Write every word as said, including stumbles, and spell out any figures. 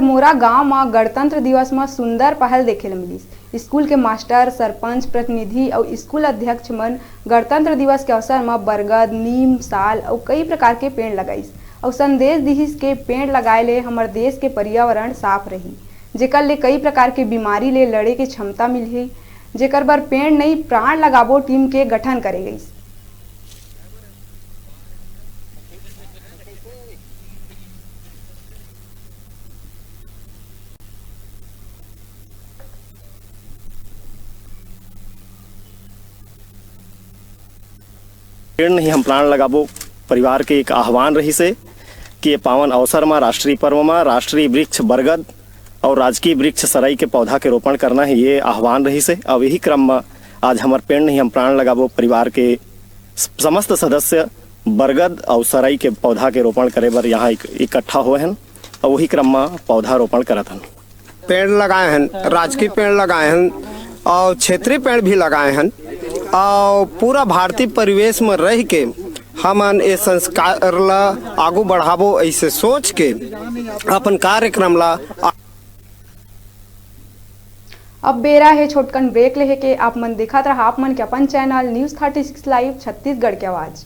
मोरा गांव म गणतंत्र दिवस म सुंदर पहल देखे ल मिलिस। स्कूल के मास्टर, सरपंच, प्रतिनिधि अउ स्कूल अध्यक्ष मन गणतंत्र दिवस के अवसर म बरगद, नीम, साल अउ कई प्रकार के पेड़ लगाइस अउ संदेश दिहिस के पेड़ लगाए ले हमर देश के पर्यावरण साफ रही, जेकर ले कई प्रकार के बीमारी ले लड़े के क्षमता मिलही, जेकर बर पेड़ नई प्राण लगाबो टीम के गठन करे गइस। पेड़ नहीं हम प्राण लगाबो परिवार के एक आह्वान रहिस हे कि ये पावन अवसर म, राष्ट्रीय पर्व म राष्ट्रीय वृक्ष बरगद अउ राजकीय वृक्ष सरई के पौधा के रोपण करना ही ये आह्वान रहिस हे। अउ यही क्रम म आज हमर पेड़ नहीं हम प्राण लगाबो परिवार के स-, समस्त सदस्य बरगद अउ सरई के पौधा के रोपण करे बर यहाँ इक-, इकट्ठा होए हन अउ वही क्रम म पौधा रोपण करत हन। पेड़ लगाए हन, राजकीय पेड़ लगाए हन अउ क्षेत्रीय पेड़ भी लगाए हन अउ पूरा भारतीय परिवेश म रह के हमन ए संस्कार ला आगू बढ़ाबो, ऐसे सोच के अपन कार्यक्रम ला अब बेरा हे छोटकन ब्रेक लेहे के। आप मन देखत रहा आप मन के अपन channel news thirty six live Chhattisgarh के आवाज़।